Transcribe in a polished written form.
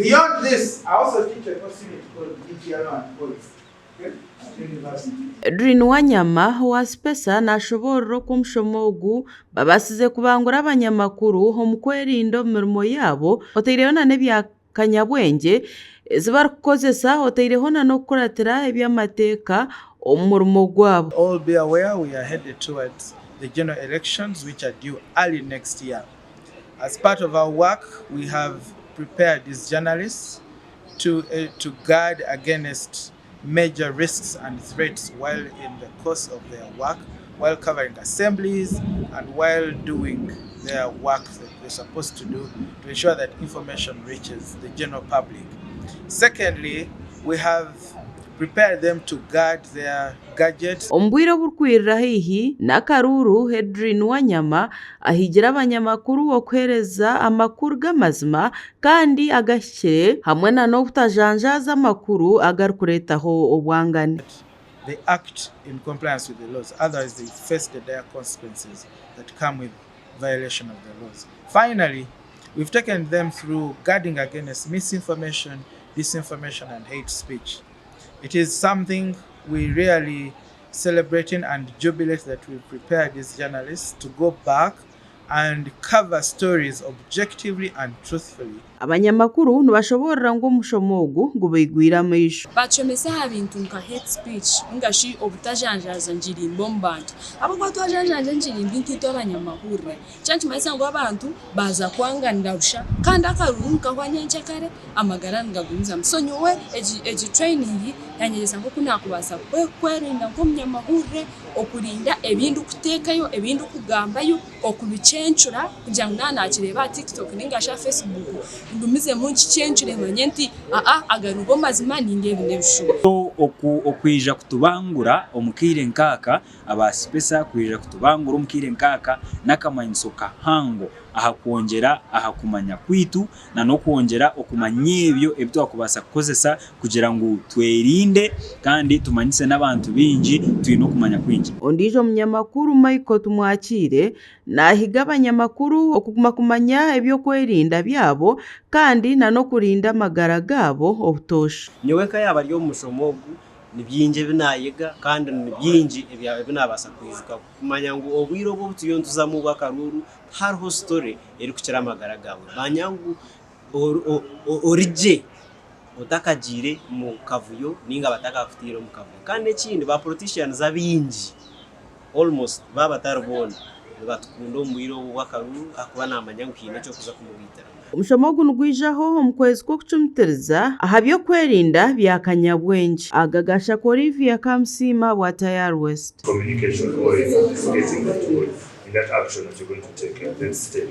Beyond this, I also teach a course unit called DGR and Voice, okay, at university. Edrine Wanyama owa CIPESA nashoboorora oku omushomo ogu babaasize kubangura abanyamakuru omu kwerinda omu mirimo yaabo otaireho na n'ebya kanyabwengye ezi barikukozesa otaireho na n'okukuratira eby'amateeka omu murimo gwabo. All be aware we are headed towards the general elections which are due early next year. As part of our work, we have prepared these journalists to guard against major risks and threats while in the course of their work, while covering assemblies and while doing their work that they're supposed to do to ensure that information reaches the general public. Secondly, we have prepared them to guard their gadgets. Omu bwire oburikwirira haihi n'akaruuru, Edrine Wanyama ahigira abanyamakuru okuheereza amakuru g'amazima kandi agahikire hamwe na n'obutajanjaaza amakuru agarikureetaho obwangane. They act in compliance with the laws, otherwise they face the dire consequences that come with violation of the laws. Finally, we've taken them through guarding against misinformation, disinformation and hate speech. It is something we really celebrating and jubilate that we've prepared these journalists to go back and cover stories objectively and truthfully. Abanyamakuru nibashoboorora ngu omushomo ogu gubaigwire amaisho. Batushomesa aha bintu nka hate speech ningashi obutajanjaaza ngirimbi omu bantu. Ahabw'okuba twajanjaaza engirimbi nkaitwe abanyamahurire, kyo nikimanyisa ngu abantu baaza kwanganira busha kandi akaruru nikahwa nyenkyakare amagara nigagumizamu. So nyowe egi training yanyegyesa nk'oku naakubaasa kwerinda nk'omunyamahurire, okurinda ebi ndikuteekayo, ebi ndikugambayo, okubicencura kugira ngu naaba naakireeba aha TikTok ninga shi aha Facebook ngumizemu nkicencure manye nti aa aga nigo mazima ninga ebi n'ebishuba. Okwija kutubangura omu kaire nk'aka, aba CIPESA kwija kutubangura omu kaire nk'aka n'akamanyiso kahango aha kwongyera aha kumanya kwaitu n'okwongyera okumanya ebyo ebi twakubaasa kukozesa kugira ngu twerinde kandi tumanyise n'abantu baingi twine okumanya kwingi. Ondiijo munyamakuru Michael Tumwakiire naahiga abanyamakuru okuguma kumanya eby'okwerinda byabo kandi n'okurinda amagara gaabo obutoosha. Nyowe nka yaaba ari omu mushomo ogu, ni bingi ebi naayega kandi ni bingi ebi naabaasa kwijuka kumanya ngu obwire obu obu turiyo nituzamu obw'akaruuru tihariho story erikukira amagara gaawe. Manya ngu ori gye otakagiire omu kavuyo nainga batakakutaire omu kavuyo. Kandi ekindi ba politicians abaingi almost baaba batari boona nibatukunda omu bwire obu obw'akaruuru ahakuba naamanya ngu haine eki orikuza kumugaitiramu. Omushomo ogu nigwijaho omu kwezi kw'okucumitiriza aha by'okwerinda bya kanyabwengye. Aga gashaka Olivia Kamusiima bwa Tayari West. Communication or in getting that word in that action that you're going to take and then step.